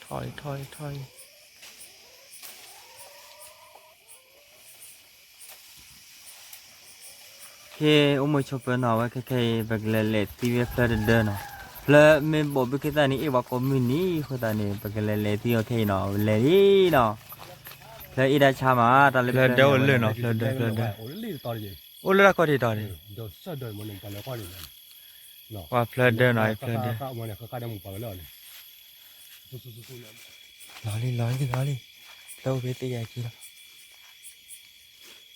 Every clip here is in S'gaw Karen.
ထီၣ်အံၤ ထီၣ်အံၤ ထီၣ်အံၤ. ခဲအိၣ်မုာ်ဆိးပၢၤနီၤ အဝဲခဲခဲအံၤ ပကလဲၤလဲၤသံဝဲဖျၢၣ်တဒၢနီၤ. ဖျၢၣ်မ့ၢ်ဘိးဘုခ့သၣ်န့ၣ် အ့ၣ်ဝဲကိးမုၢ်နံၤအဃိသတးန့ၣ် ပကလဲၤလဲၤသံအီၤခဲအံၤနီၤ လဲၤလံနီၤ. ဖျၢၣ်အ့ၣ်တၢ်ဆါမး တၢ်လၢဖျၢၣ်ဒၢအိၣ်လၢာ်နီၤ ဖျၢၣ်ဒၢ ဖျၢၣ်ဒၢ အိၣ်လၢတၢ်ခီၣ်ထံးတီၤန့ၣ် ပှၤဖျၢၣ်ဒၢနီၤ အံၤဖျၢၣ်ဒၢ လီၤလံ လီၤလံ လီၤလံ ဖျၢၣ်အိၣ်ဖဲသ့ၣ်ယၤခံလီၤ.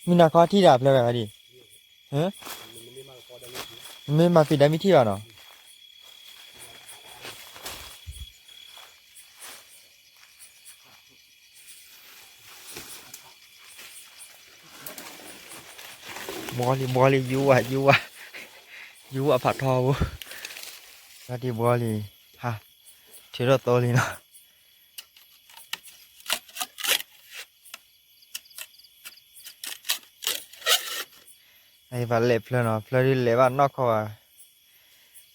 မုၢ်နၤခီထံၣ်ဒၣ်ဖျၢၣ်ဝဲဒၣ်ဒံး, မ့ၢ်မၤဖံးဒၣ်မ့ၢ်ထံၣ်ဘၣ်နီၤ. ဘှီလံ ဘှီလံ ယူၤဝဲ ယူၤဝဲ ယူၤဝဲဖးထီဘိ, ဘှီလံ ဘှီလံ, ဟါ, ထုးထီၣ်သိလံနီၤ. အံၤပလဲၤဖျၢၣ်နီၤ ဖျၢၣ်ဒုးလဲၤဘၣ်နီၢ်ခီဘၣ်,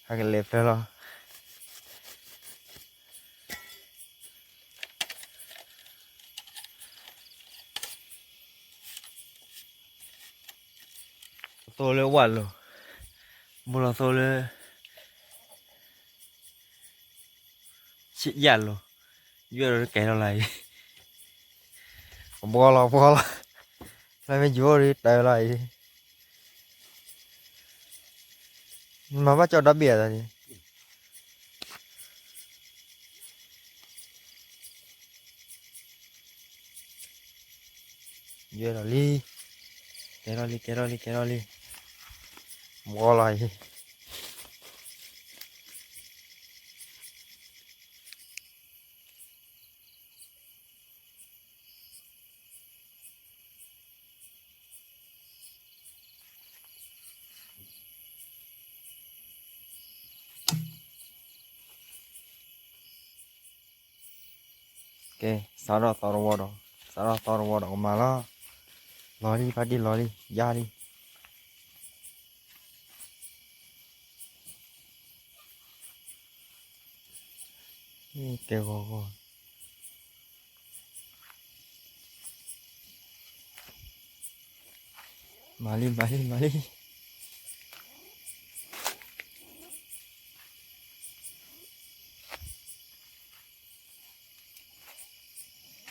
ဟဲကလဲၤဖျၢၣ်လီၤ. သိလၢဝၣ်လိၤ, ဘိလီၤသိလၢ ဆံးယၣ်လိၤ, ယွဲၢ်ဒီးကဲထီၣ်လီၤအံၤ, ဘှီလီၤ ဘှီလီၤ, ဖျၢၣ်မ့ၢ်ယိၤဒီးတၢ်လီၤအံၤ, မၤဘၣ်ကၠီဒီဘ့ၣ်အသးန့ၣ် ယွဲၢ်ဒီးလံ, ကဲထီၣ်လံ ကဲထီၣ်လံ ကဲထီၣ်လံ, ဘှီလီၤအံၤ. ကဲ စးထီၣ်သီတဝီဒီး စးထီၣ်သီတဝီဒီးကမၤလီၤ, လီၤလံ ဖါ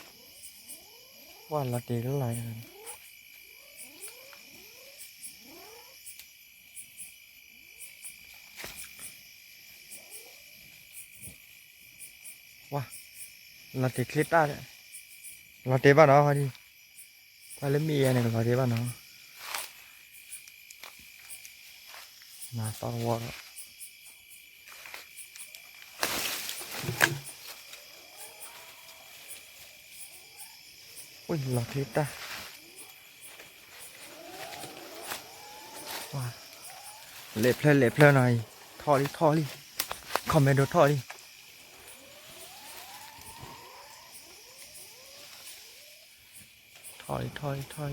တံၢ်လီၤလံ ယါလံ. ကဲဂီၤဂီၤ, မၤလံ မၤလံ မၤလံ. ဝၣ်လီၤတ့ၢ်လၢ်လၢ်, ဝၣ်, လီၤတ့ၢ်ချ့တၢ်, လီၤတ့ၢ်ဘၣ်နီၤ, ဖါတံၢ်, တၢ်လၢမ့ၢ်ယဲန့ၣ် ကလီၤတ့ၢ်ဘၣ်နီၤ. နၤသီတဝီဒီး လီၤချ့တၢ်, လဲၤဖျၢၣ်လဲၤဖျၢၣ်နီၤအံၤ, ထီၣ်လံထီၣ်လံ, ခီၣ်မဲဒိထီၣ်လံ. ထီၣ်အံၤ ထီၣ်အံၤ ထီၣ်အံၤ,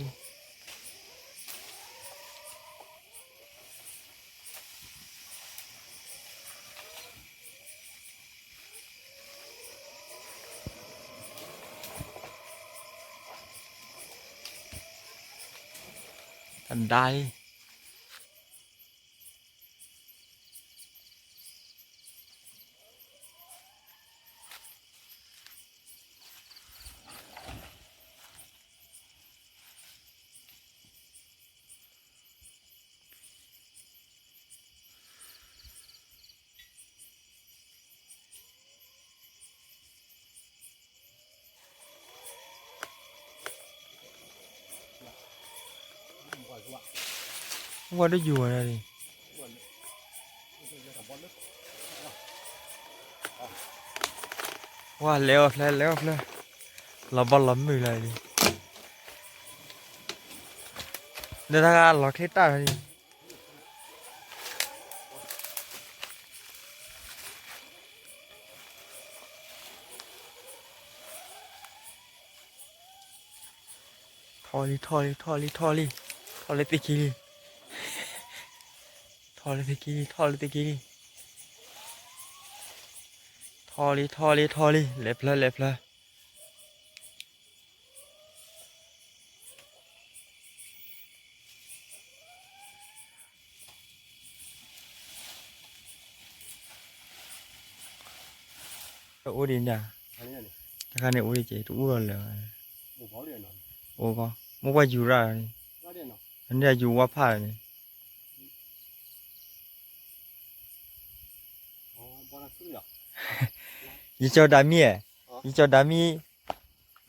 တဒါအံၤ. ဝၣ်ဒိၣ်ယိာ်ဝဲဒၣ်လံ, ဝၣ်လဲၤအီၣ်ဖျၢၣ် လဲၤအီၣ်ဖျၢၣ်, လီၤဘီလီၤမုၢ်လီၤလံ, ဒီးတၢ်ဂၤလီၤချ့တၢ်လီၤလံ. ထီၣ်လံ ထီၣ်လံ ထီၣ်လံ ထီၣ်လံ ထီၣ်လံ, ထီၣ်လၢသ့ၣ်ခံလံ, ထီၣ်လၢသ့ၣ်ခံလံ ထီၣ်လၢသ့ၣ်ခံလံ, ထီၣ် ထီၣ်လံ ထီၣ်လံ ထီၣ်လံ လဲၤဖျၢၣ် လဲၤဖျၢၣ်. တအိၣ်ဒံးန့ၣ်, တခါန့ၣ်အိၣ်ဒံးက့ၤ တအိၣ်လီၤလၢၤဘၣ်. အိၣ်ကီ, မိၢ်ပှၢ်ယူၤရၣ်န့ၣ်, န့ၣ်ယူၤဝါဖးန့ၣ်. ယကၠီၤဒၤမံ, ယကၠီၤဒၤမံ,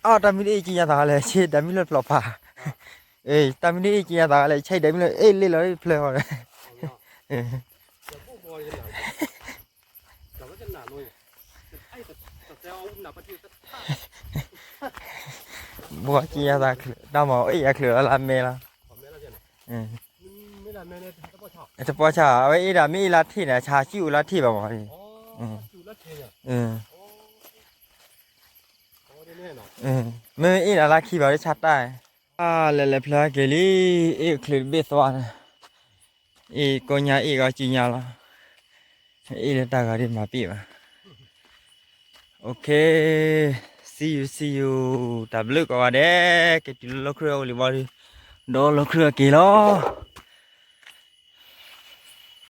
အတၢ်မံဒ်အ့ၣ်ကံညါသးလဲၣ် ဆ့ဒၤမံလၢဖျိးဖး, တၢ်မံဒ်အ့ၣ်ကံညါသးလဲၣ် ဆ့ဒၤမံလၢ အ့ၣ်လ့ၣ်လီၤဖျၢၣ်ဃီဒီး ဘီကံညါသးချုး တၢ်မၤအ့ၣ်ယၤချုးလီၤလၢမဲလီၤ. တပီၢ်ဆၣ် အဝဲအ့ၣ်ဒၣ်မ့ၢ်အ့ၣ်လါထံၣ်န့ၣ် ဆါစုအိၣ်လါထံၣ်ဘၣ်မး. မ့ၢ်အ့ၣ်ဒၣ်လါခံဘၣ် လၢဆါတၢ်, လဲၤလဲၤဖျၢၣ်က့ၤလံ, အ့ၣ်ချုးတဘ့ၣ်သွါန့ၣ်, အ့ၣ်ကိညါအ့ၣ်ဂီၤကံညါလီၤ, အ့ၣ်လၢတၢ်ဂီၤဒ်မၤပ့ၣ်ဘၣ်. Okay, see you, see you, တၢ်ဘျုးကိးဂၤဒဲး, က့ၤတုၤလၢလီၢ်ခရံာ်အိၣ်လံဘီဒု, ဒီးလီၢ်ခရံာ်အက့ၤလီၤ.